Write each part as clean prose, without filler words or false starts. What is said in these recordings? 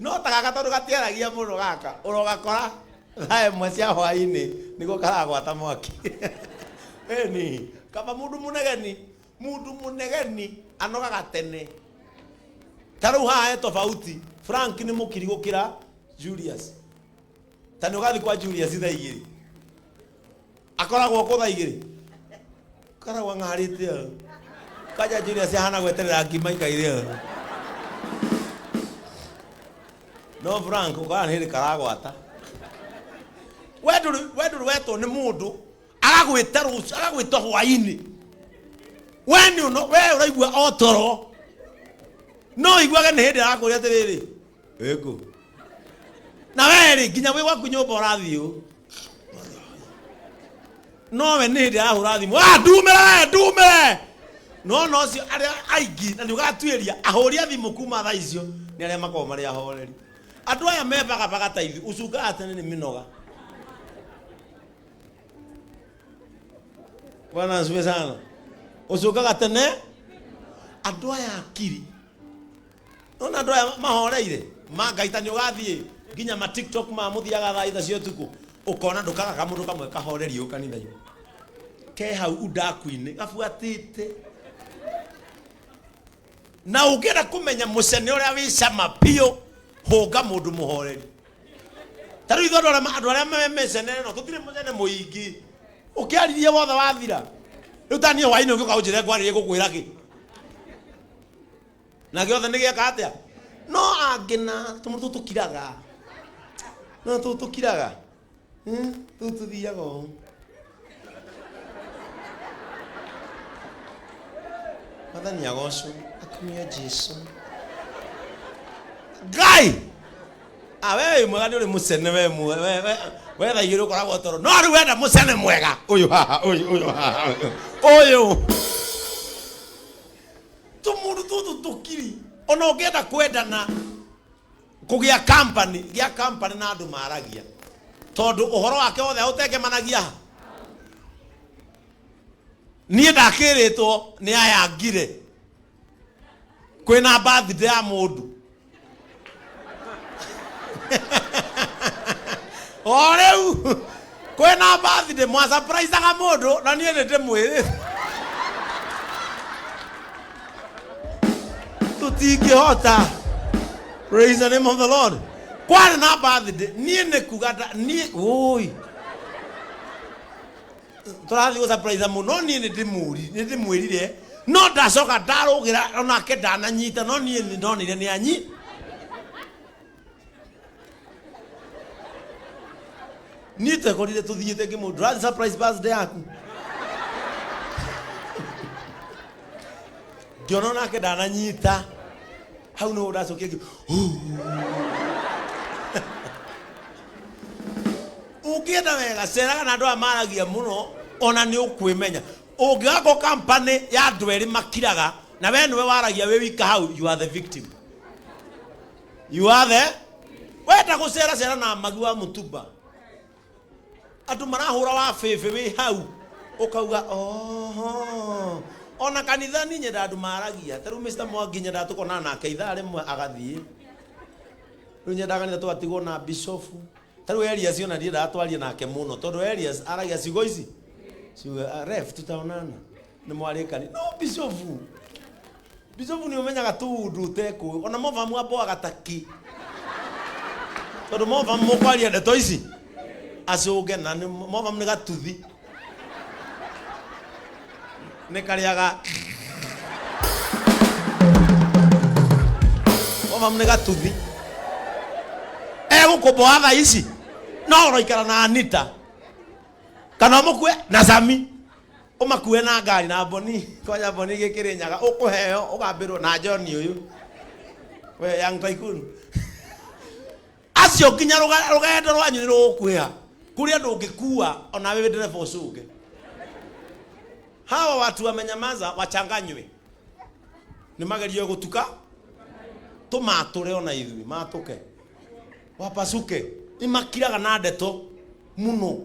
No ta gaka tondũ gatiaragia mũno gaka ũrogakora thaa ĩmwe cia hwainĩ nĩguo karagwata mwaki. Ĩni kaba mũndũ mũnegeni, mũndũ mũnegeni anogaga tene. Ta rĩu haha he tofauti, Frank nĩ mũkiri gũkĩra Julius. Ta nĩ ũgathiĩ kwa Julius thaa igĩrĩ, akoragwo kũ thaa igĩrĩ? Koragwo ang'arĩte ũũ. Kwanja Julius ahana gweterera ngima ikaire ũũ. No Frank ũkora nĩ hĩndĩ karagwata. We ndũrĩ we ndũrĩ wetwo nĩ mũndũ agagwĩta rũciũ, agagwĩta hwainĩ. We nĩ ũno we ũraigua o toro. No ũiguage nĩ hĩndĩ arakũria atĩrĩrĩ, wĩkũ? Na we rĩ nginya wĩ gwaku nyũmba ũrathiĩ ũũ. Nowe nĩ hĩndĩ arahũra thimũ, ah, ndumĩre we, ndumĩre. No no ũcio arĩa aingĩ na nĩ ũgatuĩria ahũri a thimũ kuma thaa icio nĩ arĩa makoragwo marĩ ahoreri. Andũ aya me bagabaga ta ithuĩ ũcungaga tene nĩ mĩnoga. Bwana asifiwe sana. Ũcungaga tene andũ aya akiri. Nona andũ aya mahoreire mangaita nĩ ũgathiĩ nginya ma TikTok ma mũthiaga thaa itha cia ũtukũ ũkona ndũkaga kamũndũ kamwe kahorerio kanitha-inĩ ke hau undaku-inĩ gabuatĩte. Na ũngĩenda kũmenya mũcene ũrĩa wĩ cama biũ, hũnga mũndũ mũhoreri. Ta rĩu ithuĩ andũ arĩa me mĩcene ĩno tũtirĩ mũcene mũingĩ, ũkĩaririe wothe wathira. Rĩu ta niĩ hwainĩ ũngĩũka ũnjĩre ngwarĩrie ngũkwĩra kĩ? Na gĩothe nĩ gĩeka atĩa? No angĩ na tũmũ tũtũ tũkiraga, no tũtũ tũkiraga, tũtũ tũthiaga ũũ. Mwathani agocwo, akumio Jesu. Ngai! Ah, we wĩ mwega nĩ ũrĩ mũcene we mwe we we we thaa igĩrĩ ũkoragwo toro no rĩu wenda mũcene mwega ũyũ haha ũyũ ũyũ haha ũyũ ũyũ tũmũndũ tũtũ tũkiri ona ũngĩenda kwendana kũgĩa company gĩa company na andũ maragia tondũ ũhoro wake wothe aũtengemanagia ha niĩ ndakĩrĩtwo nĩ aya ngire kwĩna birthday ya mũndũ o rĩu kwĩna birthday mwasurprisaga mũndũ na niĩ nĩ ndĩmwĩrĩte tũtingĩhota. Praise the name of the Lord. Kwarĩ na birthday niĩ nĩ kuga niĩ ũi tũrathiĩ gũ surprise mũno no niĩ nĩ ndĩmũri nĩ ndĩmwĩrire no ndacoka ndarũgĩra onake ndananyita no niĩ nĩ ndonire nĩ anyi niĩ twekorire tũthiĩte ngĩmũ ndũrathiĩ surprise birthday yaku ngĩona onake ndananyita hau nĩho ndacokire ngĩ ũngĩenda wega ceraga na andũ aya maragia mũno ona nĩ ũkwĩmenya ũngĩgakwo company ya andũ erĩ makiraga na we nĩwe waragia wĩ wika hau, you are the victim, you are the wenda gũcera cera na magi wa mũtumba andũ marahũra wa bĩbĩ wĩ hau ũkauga oho ona kanitha ni nyenda andũ maragia ta rĩu Mr. Mwangi nyendaga tũkonana nake ithaa rĩmwe agathiĩ rĩu nyendaga kanitha tũgatigwo na bishofu. Ta rĩu Elias ona ndiendaga twarie nake mũno tondũ Elias aragia ciugo ici ciugo, ah, ref tutaonana nĩ mwarĩkani no bishofu bishofu nĩ ũmenyaga tũũndũ ũtekũĩ ona mobamu amboaga taki tondũ mobamu mũkwaria ndeto ici acũnge na nĩ mobamu nĩ gatuthi nĩ karĩaga mobamu nĩ gatuthi egũkũmboa thaa ici no ũroikara na Anita kana ũmũkue na Sami ũmakue na ngari na Boni kwanja Boni gĩkĩrĩ nyaga ũkũheo ũgambĩrwo na John ũyũ we young tycoon acio nginya rũgendo rwanyu nĩ rũgũkuhĩha kũrĩ andũ ũngĩkua ona wewe ndereba ũcũnge. Hawa watu wamenyamaza wachanganywe nĩ magerio gũtuka tũmatũre ona ithuĩ matũke wapasuke nĩ makiraga na ndeto mũno.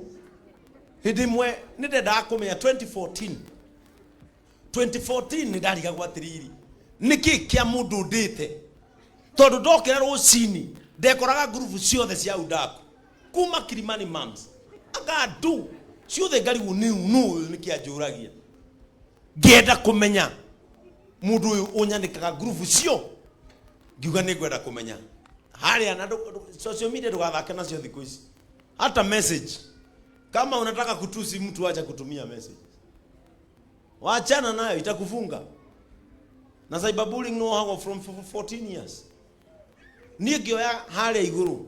Hĩndĩ ĩmwe nĩ ndendaga kũmenya 2014 2014 nĩ ndarigagwo atĩrĩrĩ Nĩkĩ kĩa mũndũ ndĩte? Tondũ ndokĩra rũcinĩ ndekoraga ngurubu ciothe cia udaku kuma Kilimani Moms anga ndu ciothe ngarigwo nĩ nũ ũyũ nĩkĩ anjũragia. Ngĩenda kũmenya mũndũ ũyũ ũnyandĩkaga ngurubu cio, ngiuga nĩ ngwenda kũmenya harĩa na social media ndũgathake nacio thikũ ici. Hata message, kama unataka kutusi mtu acha kutumia message, wachana nayo, itakufunga. Na cyberbullying no hago from 14 years. Niĩ ngĩoya harĩa igũrũ,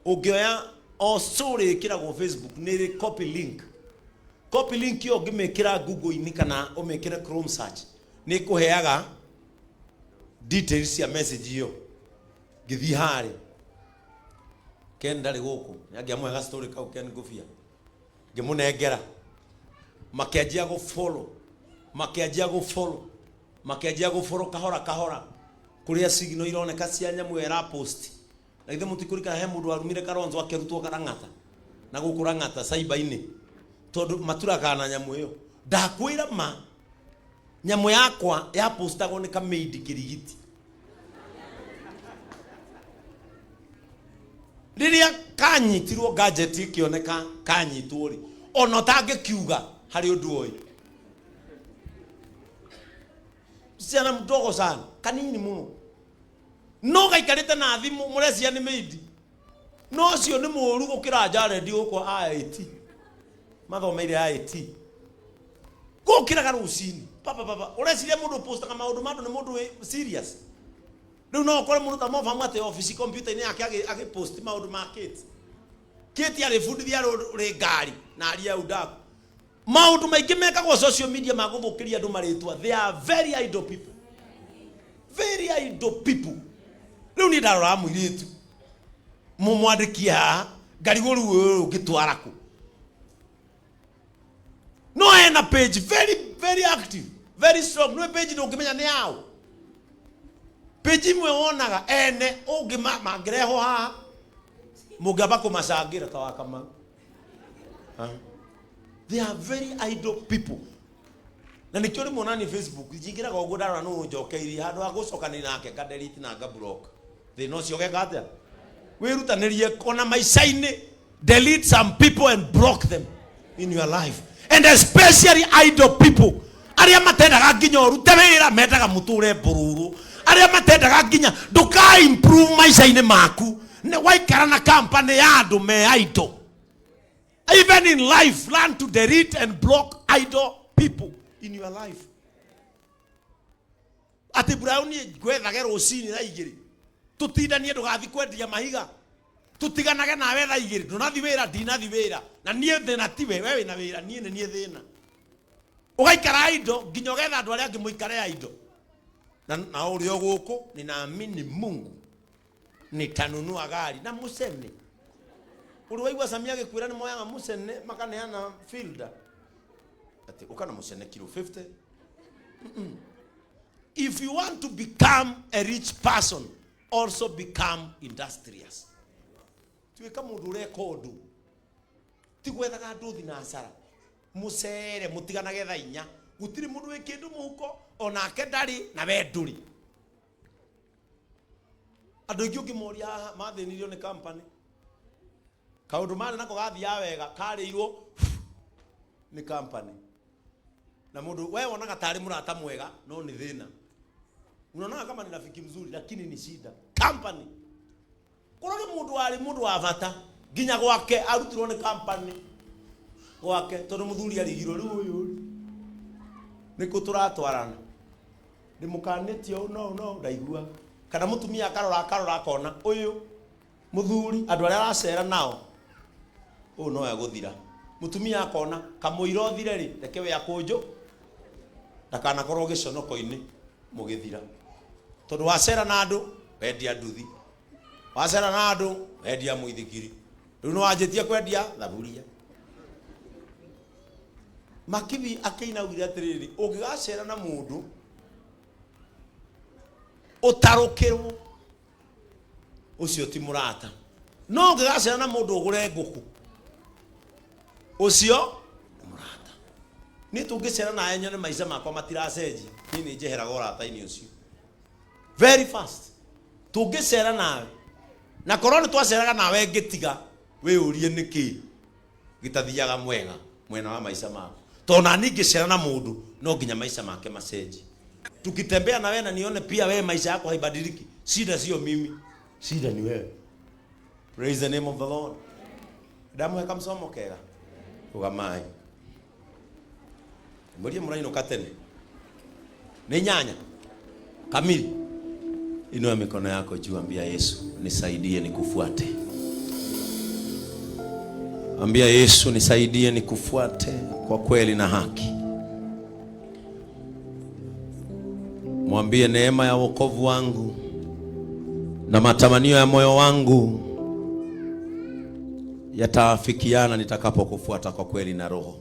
ũngĩoya o story ĩkĩragwo Facebook nĩ ĩrĩ copy link. Copy link ĩyo ũngĩmĩkĩra Google-inĩ kana ũmĩkĩre Chrome search, nĩ ĩkũheaga details cia message ĩyo. Ngĩthiĩ harĩa, Ken ndarĩ gũkũ, nĩ angĩamũhe ga story kau Ken Ngũbia. Ngĩmũnengera, makĩanjia gũ follow, makĩanjia gũ follow, makĩanjia gũ follow kahora kahora, kũrĩa signal ironeka cia nyamũ ĩyo ĩra post. Na githĩ mũtikũririkana he mũndũ warumire Kalonzo akĩrutwo Karang'ata na gũkũ Lang'ata cyber-inĩ, tondũ maturakaga na nyamũ ĩyo. Ndakwĩra ma, nyamũ yakwa yapostagwo nĩ kamĩindi kĩrigiti. Rĩrĩa kanyitirwo gadget ĩkĩoneka kanyitwo rĩ, ona ũtangĩkiuga harĩ ũndũ oĩ. Msichana mdogo sana, kanini mũno, no gaikarĩte na thimũ, mũrecia nĩ mĩindi. No ũcio nĩ mũũru gũkĩra Jared gũkũ IIT. Mathomeire IIT. Gũkĩraga rũcinĩ papa papa, ũreciria mũndũ ũpostaga maũndũ ma andũ nĩ mũndũ wĩ serious? Rĩu no ũkore mũndũ ta Mofamu atĩ obici kompiuta-inĩ yake agĩpost maũndũ ma Kate. Kate arĩbundithia rĩ ngari na aria udaku. Maũndũ maingĩ mekagwo social media ma gũthũkĩria andũ marĩtwa. They are very idle people. Very idle people. Rĩu niĩ ndaroraga mũirĩtu mũmwandĩkie haha ngarigwo rĩu ũyũ ũngĩtwara kũ. No ena page very very active, very strong. Nĩ page ndũngĩmenya nĩ yao. Page imwe wonaga ene ũngĩ mangĩrehwo haha mũngĩamba kũmacangĩra ta wa Kamau. They are very idle people. Na nĩkĩo rĩmwe onani Facebook njingĩraga ũguo ndarora nũ ũnjokeirie, handũ ha gũcokanĩria nake nga delete na nga block. Thĩna ũcio ũgeka atĩa? Wĩrutanĩrie ona maica-inĩ, delete some people and block them in your life, and especially idle people, arĩa matendaga nginya ũrute wĩra, mendaga mũtũre mbũrũrũ, arĩa matendaga nginya ndũka improve maica-inĩ maku. Nĩ waikara na company ya andũ me idle. Even in life, learn to delete and block idle people in your life. Atĩ Brown ngwethage rũcinĩ thaa igĩrĩ, tũtindanie, ndũgathi kwendia mahiga, tũtiganage nawe thaa igĩrĩ, ndũnathi wĩra, ndinathi wĩra, na niĩ thĩna tiwe, we wĩna wĩra, niĩ nĩ niĩ thĩna. Ũgaikara indo nginya ũgetha andũ arĩa angĩ mũikare ya indo. Na ũrĩ o gũkũ, ninaamini Mungu nitanunua gari na mũcene. Ũrĩ waigua Samia agĩkwĩra nĩ moyaga mũcene makaneana fielder atĩ ũka na mũcene kilo 50? If you want to become a rich person, also become industrious. Tuĩka mũndũ ũreka ũndũ, ti gwethaga ndũthi na acara. Mũcere mũtiganage thaa inya, gũtirĩ mũndũ wĩ kĩndũ mũhuko, onake ndarĩ na we ndũrĩ. Andũ aingĩ ũngĩmoria haha mathĩnirio nĩ company, kaũndũ marĩ nako gathiaga wega karĩirwo nĩ company. Na mũndũ we wonaga tarĩ mũrata mwega no nĩ thĩna. Unaonaga kama ni rafiki mzuri lakini ni shida. Company. Korwo nĩ mũndũ warĩ mũndũ wa bata nginya gwake arutirwo nĩ company gwake, tondũ mũthuri arigirwo rĩu ũyũ rĩ nĩkũ tũratwarana, ndĩmũkanĩtie ũũ no no ndaigua. Kana mũtumia akarora akarora akona ũyũ mũthuri andũ arĩa aracera nao ũyũ no egũthira. Mũtumia akona kamũira ũthire rĩ, reke we akũnjũ ndakanakorwo gĩconoko-inĩ mũgĩthira, tondũ wacera na andũ wendia nduthi, wacera na andũ wendia mũithikiri, rĩu nĩ wanjĩtie kwendia thaburia. Makibi akĩina augire atĩrĩrĩ, ũngĩgacera na mũndũ ũtarũkĩrwo, ũcio ti mũrata. No ũngĩgacera na mũndũ ũgũre ngũkũ, ũcio nĩ mũrata. Niĩ tũngĩcera nawe nyone maica makwa matiracenjia, niĩ nĩ njeheraga ũrata-inĩ ũcio very fast. Tũngĩcera nawe na korwo nĩ twaceraga nawe ngĩtiga, wĩyũrie nĩkĩ gĩtathiaga mwega mwena wa maica maku, tondũ nani ngĩcera na mũndũ no nginya maica make macenjie. Tukitembea na wewe na nione pia wewe maisha yako haibadiliki, shida sio mimi, shida ni wewe. Praise the name of the Lord. Ndamũhe kamsomo kega rugamai mũrie mũrainũka tene nĩ nyanya kamili. Inua mikono yako juu, ambia Yesu, nisaidie nikufuate. Ambia Yesu, nisaidie nikufuate kwa kweli na haki. Mwambie neema ya wokovu wangu na matamanio ya moyo wangu yataafikiana nitakapokufuata kwa kweli na roho.